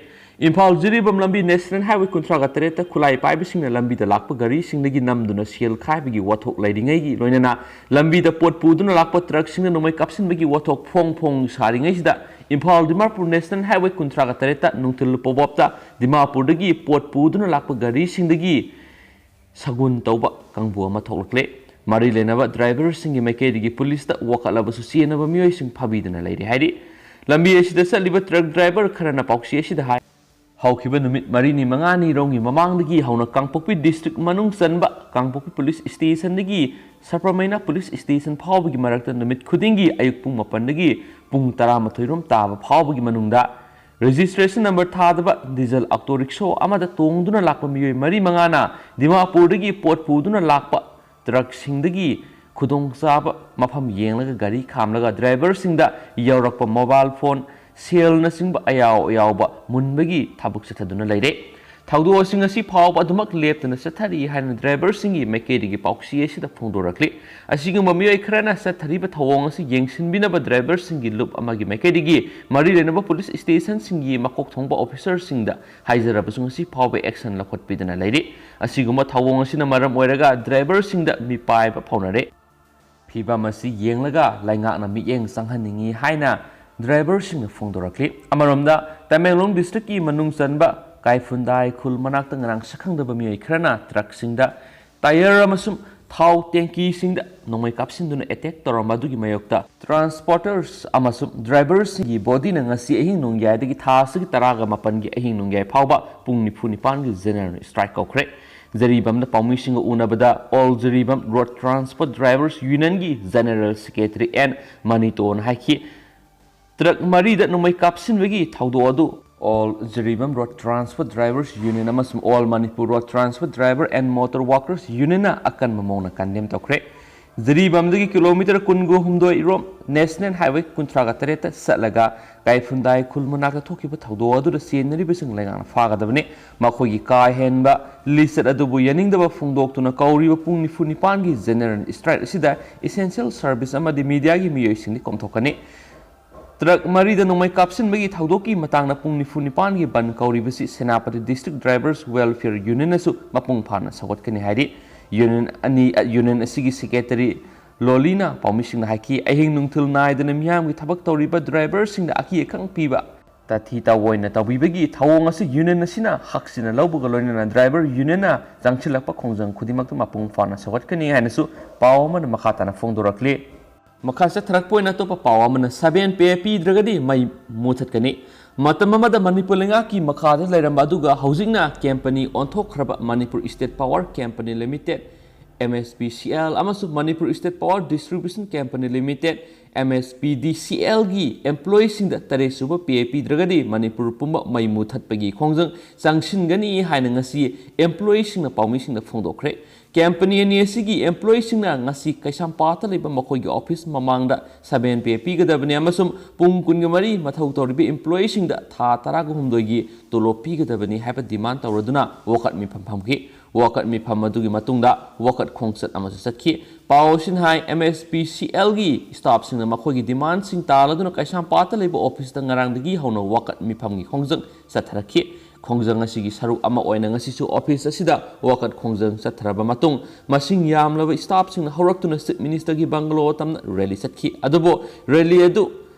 ꯏꯝꯐꯥꯜ ꯖꯤꯔꯤꯕꯥꯝ ꯂꯝꯕꯤ National Highway ꯀꯨꯟꯊ꯭ꯔꯥꯒ ꯇꯔꯦꯠꯇ ꯈꯨꯠꯂꯥꯏ ꯄꯥꯏꯕꯁꯤꯡꯅ ꯂꯝꯕꯤꯗ ꯂꯥꯛꯄ ꯒꯥꯔꯤꯁꯤꯡꯗꯒꯤ ꯅꯝꯗꯨꯅ ꯁꯦꯜ ꯈꯥꯏꯕꯒꯤ ꯋꯥꯊꯣꯛ ꯂꯩꯔꯤꯉꯩꯒꯤ ꯂꯣꯏꯅꯅ ꯂꯝꯕꯤꯗ ꯄꯣꯠ ꯄꯨꯗꯨꯅ ꯂꯥꯛꯄ truckꯁꯤꯡꯅ ꯅꯣꯡꯃꯩ ꯀꯥꯞꯁꯤꯟꯕꯒꯤ ꯋꯥꯊꯣꯛ ꯐꯣꯡ ꯐꯣꯡ ꯁꯥꯔꯤꯉꯩꯁꯤꯗ ꯏꯝꯐꯥꯜ ꯗꯤꯃꯥꯄꯨꯔ National Highway ꯀꯨꯟꯊ꯭ꯔꯥꯒ ꯇꯔꯦꯠꯇ ꯅꯨꯡꯊꯤꯜ ꯄꯣꯕꯣꯞꯇ ꯗꯤꯃꯥꯄꯨꯔꯗꯒꯤ ꯄꯣꯠ ꯄꯨꯗꯨꯅ ꯂꯥꯛꯄ ꯒꯥꯔꯤꯁꯤꯡꯗꯒꯤ ꯁꯒꯨꯟ ꯇꯧꯕ ꯀꯥꯡꯕꯨ ꯑꯃ ꯊꯣꯛꯂꯛꯂꯦ꯫ ꯃꯔꯤ ꯂꯩꯅꯕ driverꯁꯤꯡꯒꯤ ꯃꯥꯏꯀꯩꯗꯒꯤ ꯄꯨꯂꯤꯁꯇ ꯋꯥꯀꯠꯂꯕꯁꯨ ꯆꯦꯟꯅꯕ ꯃꯤꯑꯣꯏꯁꯤꯡ ꯐꯥꯕꯤꯗꯨꯅ ꯂꯩꯔꯤ ꯍꯥꯏꯔꯤ꯫ ꯂꯝꯕꯤ ꯑꯁꯤꯗ ꯆꯠꯂꯤꯕ truck driver ꯈꯔꯅ ꯄꯥꯎꯆꯦ ꯑꯁꯤꯗ ꯍꯥꯏ, ꯍꯧꯈꯤꯕ ꯅꯨꯃꯤꯠ ꯃꯔꯤꯅꯤ ꯃꯉꯥꯅꯤꯔꯣꯝꯒꯤ ꯃꯃꯥꯡꯗꯒꯤ ꯍꯧꯅ ꯀꯥꯡꯄꯣꯛꯄꯤ district ꯃꯅꯨꯡ ꯆꯟꯕ ꯀꯥꯡꯄꯣꯛꯄꯤ police stationꯗꯒꯤ ꯁꯄ꯭ꯔꯃꯩꯅ ꯄꯨꯂꯤꯁ ꯁ꯭ꯇꯦꯁꯟ ꯐꯥꯎꯕꯒꯤ ꯃꯔꯛꯇ ꯅꯨꯃꯤꯠ ꯈꯨꯗꯤꯡꯒꯤ ꯑꯌꯨꯛ ꯄꯨꯡ ꯃꯥꯄꯟꯗꯒꯤ ꯄꯨꯡ ꯇꯔꯥꯃꯥꯊꯣꯏ ꯔꯣꯝ ꯇꯥꯕ ꯐꯥꯎꯕꯒꯤ ꯃꯅꯨꯡꯗ ꯔꯦꯖꯤꯁꯇ꯭ꯔꯦꯁꯟ ꯅꯝꯕꯔ ꯊꯥꯗꯕ ꯗꯤꯖꯜ ꯑꯣꯇꯣ ꯔꯤꯛꯁꯣ ꯑꯃꯗ ꯇꯣꯡꯗꯨꯅ ꯂꯥꯛꯄ ꯃꯤꯑꯣꯏ ꯃꯔꯤ ꯃꯉꯥꯅ ꯗꯤꯃꯥꯄꯨꯔꯗꯒꯤ ꯄꯣꯠ ꯄꯨꯗꯨꯅ ꯂꯥꯛꯄ ꯇ꯭ꯔꯛꯁꯤꯡꯗꯒꯤ ꯈꯨꯗꯣꯡꯆꯥꯕ ꯃꯐꯝ ꯌꯦꯡꯂꯒ ꯒꯥꯔꯤ ꯈꯥꯝꯂꯒ ꯗ꯭ꯔꯥꯏꯚꯔꯁꯤꯡꯗ ꯌꯧꯔꯛꯄ ꯃꯣꯕꯥꯏꯜ ꯐꯣꯟ, ꯁꯦꯜꯅꯆꯤꯡꯕ ꯑꯌꯥꯎ ꯑꯌꯥꯎꯕ ꯃꯨꯟꯕꯒꯤ ꯊꯕꯛ ꯆꯠꯊꯗꯨꯅ ꯂꯩꯔꯦ꯫ ꯊꯧꯗꯣꯛ ꯑꯁꯤ ꯉꯁꯤ ꯐꯥꯎꯕ ꯑꯗꯨꯃꯛ ꯂꯦꯞꯇꯅ ꯆꯠꯊꯔꯤ ꯍꯥꯏꯅ ꯗ꯭ꯔꯥꯏꯚꯔꯁꯤꯡꯒꯤ ꯃꯥꯏꯀꯩꯗꯒꯤ ꯄꯥꯎꯆꯦ ꯑꯁꯤꯗ ꯐꯣꯡꯗꯣꯔꯛꯂꯤ꯫ ꯑꯁꯤꯒꯨꯝꯕ ꯃꯤꯑꯣꯏ ꯈꯔꯅ ꯆꯠꯊꯔꯤꯕ ꯊꯧꯑꯣꯡ ꯑꯁꯤ ꯌꯦꯡꯁꯤꯟꯕꯤꯅꯕ ꯗ꯭ꯔꯥꯏꯚꯔꯁꯤꯡꯒꯤ ꯂꯨꯞ ꯑꯃꯒꯤ ꯃꯥꯏꯀꯩꯗꯒꯤ ꯃꯔꯤ ꯂꯩꯅꯕ ꯄꯨꯂꯤꯁ ꯁ꯭ꯇꯦꯁꯟꯁꯤꯡꯒꯤ ꯃꯀꯣꯛ ꯊꯣꯡꯕ ꯑꯣꯐꯤꯁꯔꯁꯤꯡꯗ ꯍꯥꯏꯖꯔꯕꯁꯨ ꯉꯁꯤ ꯐꯥꯎꯕ ꯑꯦꯛꯁꯟ ꯂꯧꯈꯠꯄꯤꯗꯅ ꯂꯩꯔꯤ꯫ ꯑꯁꯤꯒꯨꯝꯕ ꯊꯧꯑꯣꯡ ꯑꯁꯤꯅ ꯃꯔꯝ ꯑꯣꯏꯔꯒ ꯗ꯭ꯔꯥꯏꯚꯔꯁꯤꯡꯗ ꯃꯤꯄꯥꯏꯕ ꯐꯥꯎꯅꯔꯦ꯫ ꯐꯤꯚꯝ ꯑꯁꯤ ꯌꯦꯡꯂꯒ ꯂꯩꯉꯥꯛꯅ ꯃꯤꯠꯌꯦꯡ ꯆꯪꯍꯟꯅꯤꯡꯏ ꯍꯥꯏꯅ ꯗ꯭ꯔꯥꯏꯚꯔꯁꯤꯡꯅ ꯐꯣꯡꯗꯣꯔꯛꯂꯤ꯫ ꯑꯃꯔꯣꯝꯗ, ꯇꯃꯦꯡꯂꯣꯡ ꯗꯤꯁꯇ꯭ꯔꯤꯛꯀꯤ ꯃꯅꯨꯡ ꯆꯟꯕ ꯀꯥꯏꯐꯨꯟꯗꯥꯏ ꯈꯨꯜ ꯃꯅꯥꯛꯇ ꯉꯔꯥꯡ ꯁꯛꯈꯪꯗꯕ ꯃꯤꯑꯣꯏ ꯈꯔꯅ ꯇ꯭ꯔꯛꯁꯤꯡꯗ ꯇꯥꯌꯔ ꯑꯃꯁꯨꯡ ꯊꯥꯎ ꯇꯦꯡꯀꯤꯁꯤꯡꯗ ꯅꯣꯡꯃꯩ ꯀꯥꯞꯁꯤꯟꯗꯨꯅ ꯑꯦꯇꯦꯛ ꯇꯧꯔꯝꯕ ꯑꯗꯨꯒꯤ ꯃꯥꯌꯣꯛꯇ ꯇ꯭ꯔꯥꯟꯁꯄꯣꯔꯇꯔꯁ ꯑꯃꯁꯨꯡ ꯗ꯭ꯔꯥꯏꯚꯔꯁꯤꯡꯒꯤ ꯕꯣꯗꯤꯅ ꯉꯁꯤ ꯑꯍꯤꯡ ꯅꯣꯡꯌꯥꯏꯗꯒꯤ ꯊꯥ ꯑꯁꯤꯒꯤ ꯇꯔꯥꯒ ꯃꯥꯄꯟꯒꯤ ꯑꯍꯤꯡ ꯅꯣꯡꯌꯥꯏ ꯐꯥꯎꯕ ꯄꯨꯡ ꯅꯤꯐꯨ ꯅꯤꯄꯥꯟꯒꯤ ꯖꯦꯅꯔꯦꯜ ꯁ꯭ꯇ꯭ꯔꯥꯏꯛ ꯀꯧꯈ꯭ꯔꯦ꯫ ꯖꯔꯤꯕꯥꯝꯗ ꯄꯥꯎꯃꯤꯁꯤꯡꯒ ꯎꯅꯕꯗ all Jiribam road transport drivers ꯌꯨꯅꯤꯌꯟꯒꯤ ꯖꯦꯅꯔꯦꯜ ꯁꯦꯀ꯭ꯔꯦꯇꯔꯤ ꯑꯦꯟ ꯃꯅꯤꯇꯣꯟ ꯍꯥꯏꯈꯤ, ꯇ꯭ꯔꯛ ꯃꯔꯤꯗ ꯅꯣꯡꯃꯩ ꯀꯥꯞꯁꯤꯟꯕꯒꯤ ꯊꯧꯗꯣꯛ ꯑꯗꯨ all Jiribam road transport drivers union ꯑꯃꯁꯨꯡ all Manipur road transport driver and motor workers ꯌꯨꯅꯤꯌꯟꯅ ꯑꯀꯟꯕ ꯃꯑꯣꯡꯗ ꯀꯟꯗꯦꯝ ꯇꯧꯈ꯭ꯔꯦ꯫ ꯖꯔꯤꯕꯥꯝꯗꯒꯤ ꯀꯤꯂꯣꯃꯤꯇꯔ ꯀꯨꯟꯒ ꯍꯨꯝꯗꯣꯏ ꯔꯣꯝ ꯅꯦꯁꯅꯦꯜ ꯍꯥꯏꯋꯦ ꯀꯨꯟꯊ꯭ꯔꯥꯒ ꯇꯔꯦꯠꯇ ꯆꯠꯂꯒ ꯀꯥꯏꯐꯨꯟꯗꯥꯏ ꯈꯨꯜ ꯃꯅꯥꯛꯇ ꯊꯣꯛꯈꯤꯕ ꯊꯧꯗꯣꯛ ꯑꯗꯨꯗ ꯆꯦꯟꯅꯔꯤꯕꯁꯤꯡ ꯂꯩꯉꯥꯛꯅ ꯐꯥꯒꯗꯕꯅꯤ꯫ ꯃꯈꯣꯏꯒꯤ ꯀꯥ ꯍꯦꯟꯕ ꯂꯤꯆꯠ ꯑꯗꯨꯕꯨ ꯌꯥꯅꯤꯡꯗꯕ ꯐꯣꯡꯗꯣꯛꯇꯨꯅ ꯀꯧꯔꯤꯕ ꯄꯨꯡ ꯅꯤꯐꯨ ꯅꯤꯄꯥꯟꯒꯤ ꯖꯦꯅꯔꯦꯜ ꯁ꯭ꯇ꯭ꯔꯥꯏꯛ ꯑꯁꯤꯗ ꯏꯁꯦꯟꯁꯤꯌꯦꯜ ꯁꯔꯚꯤꯁ ꯑꯃꯗꯤ ꯃꯤꯗꯤꯌꯥꯒꯤ ꯃꯤꯑꯣꯏꯁꯤꯡꯗꯤ ꯀꯣꯝꯊꯣꯛꯀꯅꯤ꯫ ꯇ꯭ꯔꯛ ꯃꯔꯤꯗ ꯅꯣꯡꯃꯩ ꯀꯥꯞꯁꯤꯟꯕꯒꯤ ꯊꯧꯗꯣꯛꯀꯤ ꯃꯇꯥꯡꯗ ꯄꯨꯡ ꯅꯤꯐꯨ ꯅꯤꯄꯥꯟꯒꯤ ꯕꯟ ꯀꯧꯔꯤꯕꯁꯤ ꯁꯦꯅꯥꯄꯇꯤ ꯗꯤꯁꯇ꯭ꯔꯤꯛ ꯗ꯭ꯔꯥꯏꯚꯔꯁ ꯋꯦꯜꯐꯤꯌꯔ ꯌꯨꯅꯤꯌꯟꯅꯁꯨ ꯃꯄꯨꯡ ꯐꯥꯅ ꯁꯧꯒꯠꯀꯅꯤ ꯍꯥꯏꯔꯤ꯫ ꯌꯨꯅꯤꯌꯟ ꯑꯅꯤ, ꯌꯨꯅꯤꯌꯟ ꯑꯁꯤꯒꯤ ꯁꯦꯀ꯭ꯔꯦꯇꯔꯤ ꯂꯣꯂꯤꯅ ꯄꯥꯎꯃꯤꯁꯤꯡꯗ ꯍꯥꯏꯈꯤ, ꯑꯍꯤꯡ ꯅꯨꯡꯊꯤꯜ ꯅꯥꯏꯗꯅ ꯃꯤꯌꯥꯝꯒꯤ ꯊꯕꯛ ꯇꯧꯔꯤꯕ ꯗ꯭ꯔꯥꯏꯚꯔꯁꯤꯡꯗ ꯑꯀꯤ ꯑꯈꯪ ꯄꯤꯕ, ꯇꯥꯊꯤ ꯇꯥꯑꯣꯏꯅ ꯇꯧꯕꯤꯕꯒꯤ ꯊꯧꯑꯣꯡ ꯑꯁꯤ ꯌꯨꯅꯤꯌꯟ ꯑꯁꯤꯅ ꯍꯛꯁꯤꯟꯅ ꯂꯧꯕꯒ ꯂꯣꯏꯅꯅ ꯗ꯭ꯔꯥꯏꯚꯔ ꯌꯨꯅꯤꯌꯟꯅ ꯆꯪꯁꯤꯜꯂꯛꯄ ꯈꯣꯡꯖꯪ ꯈꯨꯗꯤꯡꯃꯛꯇ ꯃꯄꯨꯡ ꯐꯥꯅ ꯁꯧꯒꯠꯀꯅꯤ ꯍꯥꯏꯅꯁꯨ ꯄꯥꯎ ꯑꯃꯅ ꯃꯈꯥ ꯇꯥꯅ ꯐꯣꯡꯗꯣꯔꯛꯂꯤ꯫ ꯃꯈꯥ ꯆꯠꯊꯔꯛꯄ ꯑꯣꯏꯅ ꯑꯇꯣꯞꯄ ꯄꯥꯎ ꯑꯃꯅ, ꯁꯚꯦꯟ ꯄꯦ ꯄꯤꯗ꯭ꯔꯒꯗꯤ ꯃꯩ ꯃꯨꯊꯠꯀꯅꯤ꯫ ꯃꯇꯝ ꯑꯃꯗ ꯃꯅꯤꯄꯨꯔ ꯂꯩꯉꯥꯛꯀꯤ ꯃꯈꯥꯗ ꯂꯩꯔꯝꯕ ꯑꯗꯨꯒ ꯍꯧꯖꯤꯛꯅ ꯀꯝꯄꯅꯤ ꯑꯣꯟꯊꯣꯛꯈ꯭ꯔꯕ Manipur state power company limited, M S P C L ꯑꯃꯁꯨꯡ Manipur State Power Distribution Company Limited, M S P D C L ꯒꯤ employeeꯁꯤꯡꯗ ꯇꯔꯦꯠ ꯁꯨꯕ pay ꯄꯤꯗ꯭ꯔꯒꯗꯤ ꯃꯅꯤꯄꯨꯔ ꯄꯨꯝꯕ ꯃꯩ ꯃꯨꯊꯠꯄꯒꯤ ꯈꯣꯡꯖꯪ ꯆꯪꯁꯤꯟꯒꯅꯤ ꯍꯥꯏꯅ ꯉꯁꯤ employeeꯁꯤꯡꯅ ꯄꯥꯎꯃꯤꯁꯤꯡꯗ ꯐꯣꯡꯗꯣꯛꯈ꯭ꯔꯦ꯫ Company ꯑꯅꯤ ꯑꯁꯤꯒꯤ employeeꯁꯤꯡꯅ ꯉꯁꯤ ꯀꯩꯁꯥꯝꯄꯥꯠꯇ ꯂꯩꯕ ꯃꯈꯣꯏꯒꯤ office ꯃꯃꯥꯡꯗ ꯁꯕꯦꯟ pay ꯄꯤꯒꯗꯕꯅꯤ ꯑꯃꯁꯨꯡ ꯄꯨꯡ ꯀꯨꯟꯒ ꯃꯔꯤ ꯃꯊꯧ ꯇꯧꯔꯤꯕ employeeꯁꯤꯡꯗ ꯊꯥ ꯇꯔꯥꯒ ꯍꯨꯝꯗꯣꯏꯒꯤ ꯇꯣꯂꯣꯞ ꯄꯤꯒꯗꯕꯅꯤ ꯍꯥꯏꯕ demand ꯇꯧꯔꯗꯨꯅ ꯋꯥꯀꯠ ꯃꯤꯐꯝ ꯐꯝꯈꯤ꯫ ꯋꯥꯀꯠ ꯃꯤꯐꯝ ꯑꯗꯨꯒꯤ ꯃꯇꯨꯡꯗ ꯋꯥꯀꯠ ꯈꯣꯡꯆꯠ ꯑꯃꯁꯨ ꯆꯠꯈꯤ꯫ ꯄꯥꯎ ꯑꯁꯤꯅ ꯍꯥꯏ, M S P C Lꯒꯤ staffꯁꯤꯡꯅ ꯃꯈꯣꯏꯒꯤ demandꯁꯤꯡ ꯇꯥꯜꯂꯗꯨꯅ ꯀꯩꯁꯥꯝꯄꯥꯠꯇ ꯂꯩꯕ officeꯇ ꯉꯔꯥꯡꯗꯒꯤ ꯍꯧꯅ ꯋꯥꯀꯠ ꯃꯤꯐꯝꯒꯤ ꯈꯣꯡꯖꯪ ꯆꯠꯊꯔꯛꯈꯤ꯫ ꯈꯣꯡꯖꯪ ꯑꯁꯤꯒꯤ ꯁꯔꯨꯛ ꯑꯃ ꯑꯣꯏꯅ ꯉꯁꯤꯁꯨ office ꯑꯁꯤꯗ ꯋꯥꯀꯠ ꯈꯣꯡꯖꯪ ꯆꯠꯊꯔꯕ ꯃꯇꯨꯡ, ꯃꯁꯤꯡ ꯌꯥꯝꯂꯕ staffꯁꯤꯡꯅ ꯍꯧꯔꯛꯇꯨꯅ Chief Ministerꯒꯤ bungalow ꯇꯝꯅ rally ꯆꯠꯈꯤ꯫ ꯑꯗꯨꯕꯨ rally ꯑꯗꯨ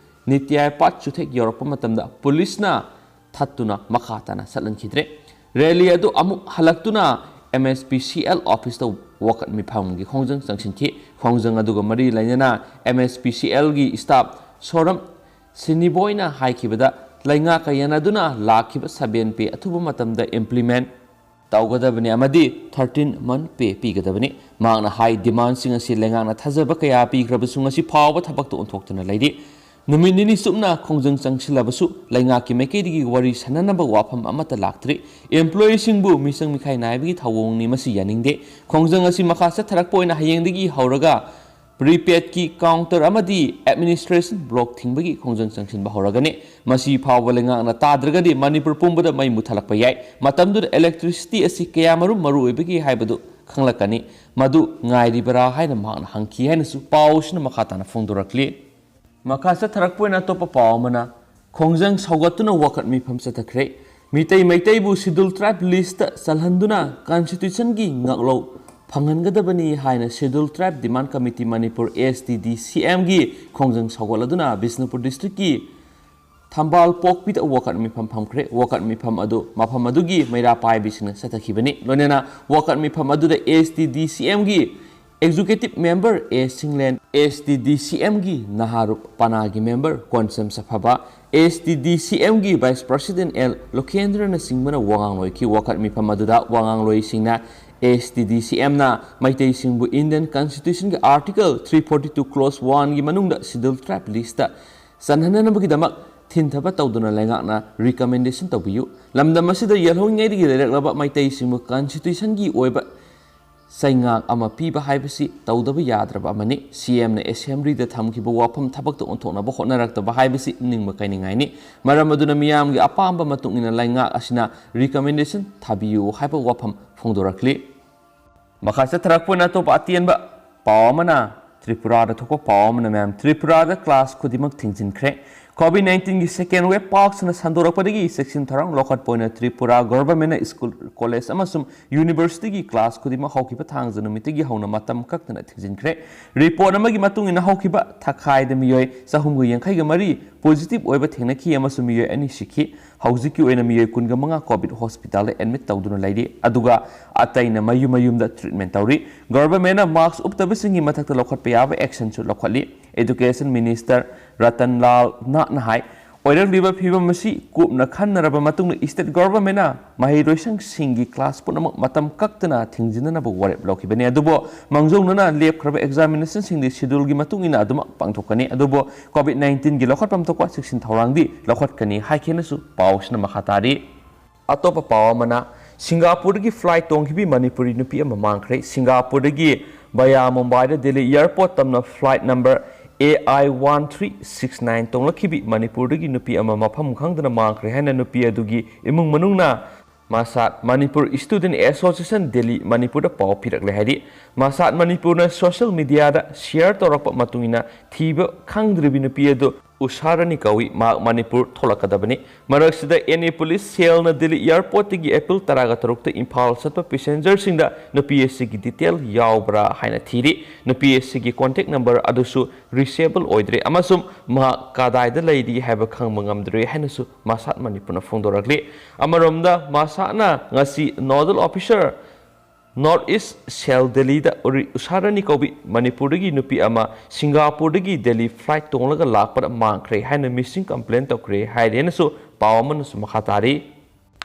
ꯅꯤꯇ꯭ꯌꯥꯌ ꯄꯥꯠ ꯆꯨꯊꯦꯛ ꯌꯧꯔꯛꯄ ꯃꯇꯝꯗ ꯄꯨꯂꯤꯁꯅ ꯊꯠꯇꯨꯅ ꯃꯈꯥ ꯇꯥꯅ ꯆꯠꯍꯟꯈꯤꯗ꯭ꯔꯦ꯫ Rally ꯑꯗꯨ ꯑꯃꯨꯛ ꯍꯜꯂꯛꯇꯨꯅ M S P C L officeꯇ ꯋꯥꯀꯠ ꯃꯤꯐꯝꯒꯤ ꯈꯣꯡꯖꯪ ꯆꯪꯁꯤꯟꯈꯤ꯫ ꯈꯣꯡꯖꯪ ꯑꯗꯨꯒ ꯃꯔꯤ ꯂꯩꯅꯅ M S P C Lꯒꯤ staff ꯁꯣꯔꯝ ꯁꯤꯅꯤꯕꯣꯏꯅ ꯍꯥꯏꯈꯤꯕꯗ, ꯂꯩꯉꯥꯛꯀ ꯌꯥꯅꯗꯨꯅ ꯂꯥꯛꯈꯤꯕ seven pay ꯑꯊꯨꯕ ꯃꯇꯝꯗ implement ꯇꯧꯒꯗꯕꯅꯤ ꯑꯃꯗꯤ thirteen month pay ꯄꯤꯒꯗꯕꯅꯤ꯫ ꯃꯍꯥꯛꯅ ꯍꯥꯏ, demandꯁꯤꯡ ꯑꯁꯤ ꯂꯩꯉꯥꯛꯅ ꯊꯥꯖꯕ ꯀꯌꯥ ꯄꯤꯈ꯭ꯔꯕꯁꯨ ꯉꯁꯤ ꯐꯥꯎꯕ ꯊꯕꯛꯇ ꯑꯣꯟꯊꯣꯛꯇꯨꯅ ꯂꯩꯔꯤ꯫ ꯅꯨꯃꯤꯠ ꯅꯤꯅꯤ ꯆꯨꯞꯅ ꯈꯣꯡꯖꯪ ꯆꯪꯁꯤꯜꯂꯕꯁꯨ ꯂꯩꯉꯥꯛꯀꯤ ꯃꯥꯏꯀꯩꯗꯒꯤ ꯋꯥꯔꯤ ꯁꯥꯅꯅꯕ ꯋꯥꯐꯝ ꯑꯃꯠꯇ ꯂꯥꯛꯇ꯭ꯔꯤ꯫ Employeeꯁꯤꯡꯕꯨ ꯃꯤꯆꯪ ꯃꯤꯈꯥꯏ ꯅꯥꯏꯕꯒꯤ ꯊꯧꯑꯣꯡꯅꯤ, ꯃꯁꯤ ꯌꯥꯅꯤꯡꯗꯦ꯫ ꯈꯣꯡꯖꯪ ꯑꯁꯤ ꯃꯈꯥ ꯆꯠꯊꯔꯛꯄ ꯑꯣꯏꯅ ꯍꯌꯦꯡꯗꯒꯤ ꯍꯧꯔꯒ prepaidꯀꯤ counter ꯑꯃꯗꯤ administration block ꯊꯤꯡꯕꯒꯤ ꯈꯣꯡꯖꯪ ꯆꯪꯁꯤꯟꯕ ꯍꯧꯔꯒꯅꯤ꯫ ꯃꯁꯤ ꯐꯥꯎꯕ ꯂꯩꯉꯥꯛꯅ ꯇꯥꯗ꯭ꯔꯒꯗꯤ ꯃꯅꯤꯄꯨꯔ ꯄꯨꯝꯕꯗ ꯃꯩ ꯃꯨꯠꯊꯠꯂꯛꯄ ꯌꯥꯏ꯫ ꯃꯇꯝꯗꯨꯗ electricity ꯑꯁꯤ ꯀꯌꯥꯃꯔꯨꯝ ꯃꯔꯨ ꯑꯣꯏꯕꯒꯦ ꯍꯥꯏꯕꯗꯨ ꯈꯪꯂꯛꯀꯅꯤ꯫ ꯃꯗꯨ ꯉꯥꯏꯔꯤꯕꯔꯥ ꯍꯥꯏꯅ ꯃꯍꯥꯛꯅ ꯍꯪꯈꯤ ꯍꯥꯏꯅꯁꯨ ꯄꯥꯎꯁꯤꯅ ꯃꯈꯥ ꯇꯥꯅ ꯐꯣꯡꯗꯣꯔꯛꯂꯤ꯫ ꯃꯈꯥ ꯆꯠꯊꯔꯛꯄ ꯑꯣꯏꯅ ꯑꯇꯣꯞꯄ ꯄꯥꯎ ꯑꯃꯅ, ꯈꯣꯡꯖꯪ ꯁꯧꯒꯠꯇꯨꯅ ꯋꯥꯀꯠ ꯃꯤꯐꯝ ꯆꯠꯊꯈ꯭ꯔꯦ꯫ ꯃꯤꯇꯩ ꯃꯩꯇꯩꯕꯨ Scheduled Tribe listꯇ ꯆꯜꯍꯟꯗꯨꯅ constitutionꯒꯤ ꯉꯥꯛꯂꯧ ꯐꯪꯍꯟꯒꯗꯕꯅꯤ ꯍꯥꯏꯅ Scheduled Tribe Demand Committee Manipur, S T D C Mꯒꯤ ꯈꯣꯡꯖꯪ ꯁꯧꯒꯠꯂꯗꯨꯅ ꯕꯤꯁꯅꯨꯄꯨꯔ districtꯀꯤ ꯊꯝꯕꯥꯜ ꯄꯣꯛꯄꯤꯗ ꯋꯥꯀꯠ ꯃꯤꯐꯝ ꯐꯝꯈ꯭ꯔꯦ꯫ ꯋꯥꯀꯠ ꯃꯤꯐꯝ ꯑꯗꯨ ꯃꯐꯝ ꯑꯗꯨꯒꯤ ꯃꯩꯔꯥ ꯄꯥꯏꯕꯤꯁꯤꯡꯅ ꯆꯠꯊꯈꯤꯕꯅꯤ꯫ ꯂꯣꯏꯅꯅ ꯋꯥꯀꯠ ꯃꯤꯐꯝ ꯑꯗꯨꯗ S T D C Mꯒꯤ Executive Member A ꯁꯤꯡꯂꯦꯟ, S T D C Mꯒꯤ ꯅꯍꯥꯔꯨꯞ ꯄꯅꯥꯒꯤ member Konsam ꯁꯐꯕ, S T D C Mꯒꯤ Vice President L ꯂꯣꯀꯦꯟꯗ꯭ꯔꯅꯆꯤꯡꯕꯅ ꯋꯥꯉꯥꯡꯂꯣꯏꯈꯤ꯫ ꯋꯥꯀꯠ ꯃꯤꯐꯝ ꯑꯗꯨꯗ ꯋꯥꯉꯥꯡꯂꯣꯏꯁꯤꯡꯅ ꯑꯦꯁ ꯇꯤ ꯗꯤ ꯁꯤ ꯑꯦꯝꯅ ꯃꯩꯇꯩꯁꯤꯡꯕꯨ Indian Constitutionꯒꯤ Article three forty two Clause oneꯒꯤ ꯃꯅꯨꯡꯗ Scheduled Tribe listꯇ ꯆꯟꯍꯟꯅꯅꯕꯒꯤꯗꯃꯛ ꯊꯤꯟꯊꯕ ꯇꯧꯗꯨꯅ ꯂꯩꯉꯥꯛꯅ recommendation ꯇꯧꯕꯤꯌꯨ꯫ ꯂꯝꯗꯝ ꯑꯁꯤꯗ ꯌꯦꯜꯍꯧꯔꯤꯉꯩꯗꯒꯤ ꯂꯩꯔꯛꯂꯕ ꯃꯩꯇꯩꯁꯤꯡꯕꯨ Constitutionꯒꯤ ꯑꯣꯏꯕ ꯆꯩꯉꯥꯛ ꯑꯃ ꯄꯤꯕ ꯍꯥꯏꯕꯁꯤ ꯇꯧꯗꯕ ꯌꯥꯗ꯭ꯔꯕ ꯑꯃꯅꯤ꯫ ꯁꯤ ꯑꯦꯝꯅ ꯑꯦꯁꯦꯝꯕ꯭ꯂꯤꯗ ꯊꯝꯈꯤꯕ ꯋꯥꯐꯝ ꯊꯕꯛꯇ ꯑꯣꯟꯊꯣꯛꯅꯕ ꯍꯣꯠꯅꯔꯛꯇꯕ ꯍꯥꯏꯕꯁꯤ ꯅꯤꯡꯕ ꯀꯥꯏꯅꯤꯡꯉꯥꯏꯅꯤ꯫ ꯃꯔꯝ ꯑꯗꯨꯅ ꯃꯤꯌꯥꯝꯒꯤ ꯑꯄꯥꯝꯕ ꯃꯇꯨꯡ ꯏꯟꯅ ꯂꯩꯉꯥꯛ ꯑꯁꯤꯅ recommendation ꯊꯥꯕꯤꯌꯨ ꯍꯥꯏꯕ ꯋꯥꯐꯝ ꯐꯣꯡꯗꯣꯔꯛꯂꯤ꯫ ꯃꯈꯥ ꯆꯠꯊꯔꯛꯄ ꯑꯣꯏꯅ ꯑꯇꯣꯞꯄ ꯑꯇꯦꯟꯕ ꯄꯥꯎ ꯑꯃꯅ, ꯇ꯭ꯔꯤꯄꯨꯔꯥꯗ ꯊꯣꯛꯄ ꯄꯥꯎ ꯑꯃꯅ, ꯃꯌꯥꯝ, ꯇ꯭ꯔꯤꯄꯨꯔꯥꯗ class ꯈꯨꯗꯤꯡꯃꯛ ꯊꯤꯡꯖꯤꯟꯈ꯭ꯔꯦ꯫ COVID nineteenꯒꯤ second wave ꯄꯥꯛ ꯁꯟꯅ ꯁꯟꯗꯣꯔꯛꯄꯗꯒꯤ ꯆꯦꯛꯁꯤꯟ ꯊꯧꯔꯥꯡ ꯂꯧꯈꯠꯄ ꯑꯣꯏꯅ ꯇ꯭ꯔꯤꯄꯨꯔꯥ governmentꯅ school, college ꯑꯃꯁꯨꯡ universityꯒꯤ class ꯈꯨꯗꯤꯡꯃꯛ ꯍꯧꯈꯤꯕ ꯊꯥꯡꯖ ꯅꯨꯃꯤꯠꯇꯒꯤ ꯍꯧꯅ ꯃꯇꯝ ꯀꯛꯇꯅ ꯊꯤꯡꯖꯤꯟꯈ꯭ꯔꯦ꯫ Report ꯑꯃꯒꯤ ꯃꯇꯨꯡ ꯏꯟꯅ ꯍꯧꯈꯤꯕ ꯊꯥꯈꯥꯏꯗ ꯃꯤꯑꯣꯏ ꯆꯍꯨꯝꯒ ꯌꯥꯡꯈꯩꯒ ꯃꯔꯤ positive ꯑꯣꯏꯕ ꯊꯦꯡꯅꯈꯤ ꯑꯃꯁꯨꯡ ꯃꯤꯑꯣꯏ ꯑꯅꯤ ꯁꯤꯈꯤ꯫ ꯍꯧꯖꯤꯛꯀꯤ ꯑꯣꯏꯅ ꯃꯤꯑꯣꯏ ꯀꯨꯟꯒ ꯃꯉꯥ COVID hospitalꯗ admit ꯇꯧꯗꯨꯅ ꯂꯩꯔꯤ, ꯑꯗꯨꯒ ꯑꯇꯩꯅ ꯃꯌꯨꯝ ꯃꯌꯨꯝꯗ treatment ꯇꯧꯔꯤ꯫ Governmentꯅ mask ꯎꯞꯇꯕꯁꯤꯡꯒꯤ ꯃꯊꯛꯇ ꯂꯧꯈꯠꯄ ꯌꯥꯕ actionꯁꯨ ꯂꯧꯈꯠꯂꯤ꯫ Education Minister ꯔꯇꯟ ꯂꯥꯜ ꯅꯥꯠꯅ ꯍꯥꯏ, ꯑꯣꯏꯔꯛꯂꯤꯕ ꯐꯤꯕꯝ ꯑꯁꯤ ꯀꯨꯞꯅ ꯈꯟꯅꯔꯕ ꯃꯇꯨꯡꯗ state governmentꯅ ꯃꯍꯩꯔꯣꯏꯁꯪꯁꯤꯡꯒꯤ class ꯄꯨꯝꯅꯃꯛ ꯃꯇꯝ ꯀꯛꯇꯅ ꯊꯤꯡꯖꯤꯟꯅꯅꯕ ꯋꯥꯔꯦꯞ ꯂꯧꯈꯤꯕꯅꯤ꯫ ꯑꯗꯨꯕꯨ ꯃꯥꯡꯖꯧꯅꯅ ꯂꯦꯞꯈ꯭ꯔꯕ examinationꯁꯤꯡꯗꯤ scheduleꯒꯤ ꯃꯇꯨꯡ ꯏꯟꯅ ꯑꯗꯨꯃꯛ ꯄꯥꯡꯊꯣꯛꯀꯅꯤ꯫ ꯑꯗꯨꯕꯨ COVID nineteenꯒꯤ ꯂꯧꯈꯠꯐꯝ ꯊꯣꯛꯄ ꯆꯦꯛꯁꯤꯟ ꯊꯧꯔꯥꯡꯗꯤ ꯂꯧꯈꯠꯀꯅꯤ ꯍꯥꯏꯈꯤꯅꯁꯨ ꯄꯥꯎꯁꯤꯅ ꯃꯈꯥ ꯇꯥꯔꯤ꯫ ꯑꯇꯣꯞꯄ ꯄꯥꯎ ꯑꯃꯅ, ꯁꯤꯡꯒꯥꯄꯨꯔꯗꯒꯤ flight ꯇꯣꯡꯈꯤꯕꯤ ꯃꯅꯤꯄꯨꯔꯤ ꯅꯨꯄꯤ ꯑꯃ ꯃꯥꯡꯈ꯭ꯔꯦ꯫ ꯁꯤꯡꯒꯥꯄꯨꯔꯗꯒꯤ via ꯃꯨꯝꯕꯥꯏꯗ ꯗꯦꯜꯂꯤ airport ꯇꯝꯅ flight number A I one three six nine ꯇꯣꯡꯂꯛꯈꯤꯕꯤ ꯃꯅꯤꯄꯨꯔꯗꯒꯤ ꯅꯨꯄꯤ ꯑꯃ ꯃꯐꯝ ꯈꯪꯗꯅ ꯃꯥꯡꯈ꯭ꯔꯦ ꯍꯥꯏꯅ ꯅꯨꯄꯤ ꯑꯗꯨꯒꯤ ꯏꯃꯨꯡ ꯃꯅꯨꯡꯅ ꯃꯁꯥꯠ ꯃꯅꯤꯄꯨꯔ Student Association ꯗꯦꯜꯂꯤ ꯃꯅꯤꯄꯨꯔꯗ ꯄꯥꯎ ꯄꯤꯔꯛꯂꯦ ꯍꯥꯏꯔꯤ꯫ ꯃꯁꯥꯠ ꯃꯅꯤꯄꯨꯔꯅ social mediaꯗ share ꯇꯧꯔꯛꯄ ꯃꯇꯨꯡ ꯏꯟꯅ ꯊꯤꯕ ꯈꯪꯗ꯭ꯔꯤꯕꯤ ꯅꯨꯄꯤ ꯑꯗꯨ ꯎꯁꯥꯔꯥꯅꯤ ꯀꯧꯏ꯫ ꯃꯍꯥꯛ ꯃꯅꯤꯄꯨꯔ ꯊꯣꯛꯂꯛꯀꯗꯕꯅꯤ꯫ ꯃꯔꯛꯁꯤꯗ N A police cellꯅ Delhi airportꯇꯒꯤ April ꯇꯔꯥꯒ ꯇꯔꯨꯛꯇ ꯏꯝꯐꯥꯜ ꯆꯠꯄ passengerꯁꯤꯡꯗ ꯅꯨꯄꯤ ꯑꯁꯤꯒꯤ detail ꯌꯥꯎꯕ꯭ꯔꯥ ꯍꯥꯏꯅ ꯊꯤꯔꯤ꯫ ꯅꯨꯄꯤ ꯑꯁꯤꯒꯤ contact number ꯑꯗꯨꯁꯨ reachable ꯑꯣꯏꯗ꯭ꯔꯦ ꯑꯃꯁꯨꯡ ꯃꯍꯥꯛ ꯀꯗꯥꯏꯗ ꯂꯩꯔꯤ ꯍꯥꯏꯕ ꯈꯪꯕ ꯉꯝꯗ꯭ꯔꯦ ꯍꯥꯏꯅꯁꯨ ꯃꯁꯥꯠ ꯃꯅꯤꯄꯨꯔꯅ ꯐꯣꯡꯗꯣꯔꯛꯂꯤ꯫ ꯑꯃꯔꯣꯝꯗ ꯃꯁꯥꯠꯅ ꯉꯁꯤ nodal officer North East Cell ꯗꯦꯜꯂꯤꯗ ꯎꯔꯤ-, ꯎꯁꯥꯔꯥꯅꯤ ꯀꯧꯕꯤ ꯃꯅꯤꯄꯨꯔꯗꯒꯤ ꯅꯨꯄꯤ ꯑꯃ ꯁꯤꯡꯒꯥꯄꯨꯔꯗꯒꯤ ꯗꯦꯜꯂꯤ flight ꯇꯣꯡꯂꯒ ꯂꯥꯛꯄꯗ ꯃꯥꯡꯈ꯭ꯔꯦ ꯍꯥꯏꯅ missing complaint ꯇꯧꯈ꯭ꯔꯦ ꯍꯥꯏꯔꯦꯅꯁꯨ ꯄꯥꯎ ꯑꯃꯅꯁꯨ ꯃꯈꯥ ꯇꯥꯔꯤ꯫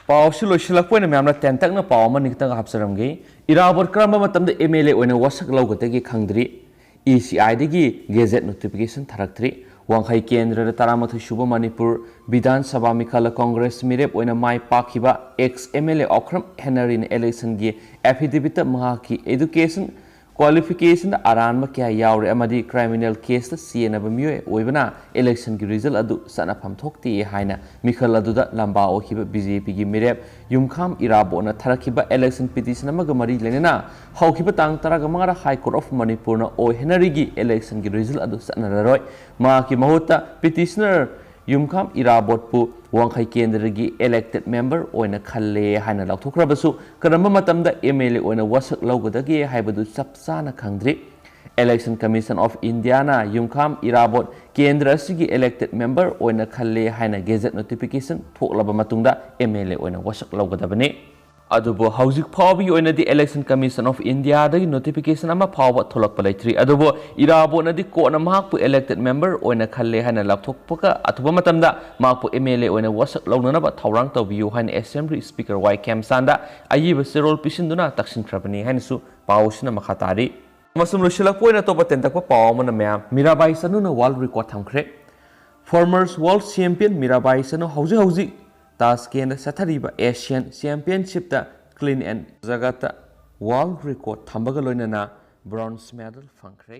ꯄꯥꯎꯁꯤ ꯂꯣꯏꯁꯤꯜꯂꯛꯄ ꯑꯣꯏꯅ ꯃꯌꯥꯝꯅ ꯇꯦꯟꯇꯛꯅ ꯄꯥꯎ ꯑꯃꯅꯤ ꯈꯤꯇꯪ ꯍꯥꯞꯆꯔꯝꯒꯦ꯫ ꯏꯔꯥꯕꯣꯠ ꯀꯔꯝꯕ ꯃꯇꯝꯗ ꯑꯦꯝ ꯑꯦꯜ ꯑꯦ ꯑꯣꯏꯅ ꯋꯥꯁꯛ ꯂꯧꯒꯗꯒꯦ ꯈꯪꯗ꯭ꯔꯤ꯫ ꯏ ꯁꯤ ꯑꯥꯏꯗꯒꯤ ꯒꯦꯖꯦꯠ ꯅꯣꯇꯤꯐꯤꯀꯦꯁꯟ ꯊꯥꯔꯛꯇ꯭ꯔꯤ꯫ ꯋꯥꯡꯈꯩ ꯀꯦꯟꯗ꯭ꯔꯗ ꯇꯔꯥꯃꯥꯊꯣꯏ ꯁꯨꯕ ꯃꯅꯤꯄꯨꯔ ꯕꯤꯙꯥꯟ ꯁꯚꯥ ꯃꯤꯈꯜꯗ ꯀꯣꯡꯒ꯭ꯔꯦꯁ ꯃꯤꯔꯦꯞ ꯑꯣꯏꯅ ꯃꯥꯏ ꯄꯥꯛꯈꯤꯕ ꯑꯦꯛꯁ ꯑꯦꯝ ꯑꯦꯜ ꯑꯦ ꯑꯣꯈ꯭ꯔꯝ ꯍꯦꯅꯔꯤꯅ ꯏꯂꯦꯛꯁꯟꯒꯤ ꯑꯦꯐꯤꯗꯦꯕꯤꯠꯇ ꯃꯍꯥꯛꯀꯤ ꯑꯦꯗꯨꯀꯦꯁꯟ ꯀ꯭ꯋꯥꯂꯤꯐꯤꯀꯦꯁꯟꯗ ꯑꯔꯥꯟꯕ ꯀꯌꯥ ꯌꯥꯎꯔꯦ ꯑꯃꯗꯤ ꯀ꯭ꯔꯤꯃꯤꯅꯦꯜ ꯀꯦꯁꯇ ꯆꯦꯟꯅꯕ ꯃꯤꯑꯣꯏ ꯑꯣꯏꯕꯅ ꯏꯂꯦꯛꯁꯟꯒꯤ ꯔꯤꯖꯜ ꯑꯗꯨ ꯆꯠꯅꯐꯝ ꯊꯣꯛꯇꯦ ꯍꯥꯏꯅ ꯃꯤꯈꯜ ꯑꯗꯨꯗ ꯂꯝꯕꯥ ꯑꯣꯏꯈꯤꯕ ꯕꯤ ꯖꯦ ꯄꯤꯒꯤ ꯃꯤꯔꯦꯞ ꯌꯨꯝꯈꯥꯝ ꯏꯔꯥꯕꯣꯠꯅ ꯊꯥꯔꯛꯈꯤꯕ ꯏꯂꯦꯛꯁꯟ ꯄꯤꯇꯤꯁꯟ ꯑꯃꯒ ꯃꯔꯤ ꯂꯩꯅꯅ ꯍꯧꯈꯤꯕ ꯇꯥꯡ ꯇꯔꯥꯃꯉꯥꯗ ꯍꯥꯏ ꯀꯣꯔꯠ ꯑꯣꯐ ꯃꯅꯤꯄꯨꯔꯅ ꯑꯣ ꯍꯦꯅꯔꯤꯒꯤ ꯏꯂꯦꯛꯁꯟꯒꯤ ꯔꯤꯖꯜ ꯑꯗꯨ ꯆꯠꯅꯔꯔꯣꯏ, ꯃꯍꯥꯛꯀꯤ ꯃꯍꯨꯠꯇ ꯄꯤꯇꯤꯁꯅꯔ ꯌꯨꯝꯈꯥꯝ ꯏꯔꯥꯕꯣꯠꯄꯨ ꯋꯥꯡꯈꯩ ꯀꯦꯟꯗ꯭ꯔꯒꯤ ꯏꯂꯦꯛꯇꯦꯗ ꯃꯦꯝꯕꯔ ꯑꯣꯏꯅ ꯈꯜꯂꯦ ꯍꯥꯏꯅ ꯂꯥꯎꯊꯣꯛꯈ꯭ꯔꯕꯁꯨ, ꯀꯔꯝꯕ ꯃꯇꯝꯗ ꯑꯦꯝ ꯑꯦꯜ ꯑꯦ ꯑꯣꯏꯅ ꯋꯥꯁꯛ ꯂꯧꯒꯗꯒꯦ ꯍꯥꯏꯕꯗꯨ ꯆꯞ ꯆꯥꯅ ꯈꯪꯗ꯭ꯔꯤ꯫ ꯏꯂꯦꯛꯁꯟ ꯀꯃꯤꯁꯟ ꯑꯣꯐ ꯏꯟꯗꯤꯌꯥꯅ ꯌꯨꯝꯈꯥꯝ ꯏꯔꯥꯕꯣꯠ ꯀꯦꯟꯗ꯭ꯔ ꯑꯁꯤꯒꯤ ꯏꯂꯦꯛꯇꯦꯗ ꯃꯦꯝꯕꯔ ꯑꯣꯏꯅ ꯈꯜꯂꯦ ꯍꯥꯏꯅ ꯒꯦꯖꯦꯠ ꯅꯣꯇꯤꯐꯤꯀꯦꯁꯟ ꯊꯣꯛꯂꯕ ꯃꯇꯨꯡꯗ ꯑꯦꯝ ꯑꯦꯜ ꯑꯦ ꯑꯣꯏꯅ ꯋꯥꯁꯛ ꯂꯧꯒꯗꯕꯅꯤ꯫ ꯑꯗꯨꯕꯨ ꯍꯧꯖꯤꯛ ꯐꯥꯎꯕꯒꯤ ꯑꯣꯏꯅꯗꯤ ꯏꯂꯦꯛꯁꯟ ꯀꯃꯤꯁꯟ ꯑꯣꯐ ꯏꯟꯗꯤꯌꯥꯗꯒꯤ ꯅꯣꯇꯤꯐꯤꯀꯦꯁꯟ ꯑꯃ ꯐꯥꯎꯕ ꯊꯣꯛꯂꯛꯄ ꯂꯩꯇ꯭ꯔꯤ꯫ ꯑꯗꯨꯕꯨ ꯏꯔꯥꯕꯣꯠꯅꯗꯤ ꯀꯣꯟꯅ ꯃꯍꯥꯛꯄꯨ ꯏꯂꯦꯛꯇꯦꯗ ꯃꯦꯝꯕꯔ ꯑꯣꯏꯅ ꯈꯜꯂꯦ ꯍꯥꯏꯅ ꯂꯥꯎꯊꯣꯛꯄꯒ ꯑꯊꯨꯕ ꯃꯇꯝꯗ ꯃꯍꯥꯛꯄꯨ ꯑꯦꯝ ꯑꯦꯜ ꯑꯦ ꯑꯣꯏꯅ ꯋꯥꯁꯛ ꯂꯧꯅꯅꯕ ꯊꯧꯔꯥꯡ ꯇꯧꯕꯤꯌꯨ ꯍꯥꯏꯅ ꯑꯦꯁꯦꯝꯕ꯭ꯂꯤ ꯁ꯭ꯄꯤꯀꯔ ꯋꯥꯏ ꯈꯦꯝꯆꯥꯟꯗ ꯑꯏꯕ ꯆꯦꯔꯣꯜ ꯄꯤꯁꯤꯟꯗꯨꯅ ꯇꯛꯁꯤꯟꯈ꯭ꯔꯕꯅꯤ ꯍꯥꯏꯅꯁꯨ ꯄꯥꯎ ꯑꯁꯤꯅ ꯃꯈꯥ ꯇꯥꯔꯤ꯫ ꯑꯃꯁꯨꯡ ꯂꯣꯏꯁꯤꯜꯂꯛꯄ ꯑꯣꯏꯅ ꯑꯇꯣꯞꯄ ꯇꯦꯟꯇꯛꯄ ꯄꯥꯎ ꯑꯃꯅ ꯃꯌꯥꯝ ꯃꯤꯔꯥꯕꯥꯏ ꯆꯅꯨꯅ ꯋꯥꯔꯜꯗ ꯔꯦꯀꯣꯔꯗ ꯊꯝꯈ꯭ꯔꯦ꯫ Former world champion Mirabai Chanu ꯍꯧꯖꯤꯛ ꯍꯧꯖꯤꯛ ꯇꯥꯁꯀꯦꯟꯗ ꯆꯠꯊꯔꯤꯕ ꯑꯦꯁꯤꯌꯥꯟ ꯆꯦꯝꯄꯤꯌꯟꯁꯤꯞꯇ ꯀ꯭ꯂꯤꯟ ꯑꯦꯟ ꯖꯒꯠꯇ ꯋꯥꯔꯜꯗ ꯔꯦꯀꯣꯔꯗ ꯊꯝꯕꯒ ꯂꯣꯏꯅꯅ ꯕ꯭ꯔꯣꯟꯖ ꯃꯦꯗꯜ ꯐꯪꯈ꯭ꯔꯦ꯫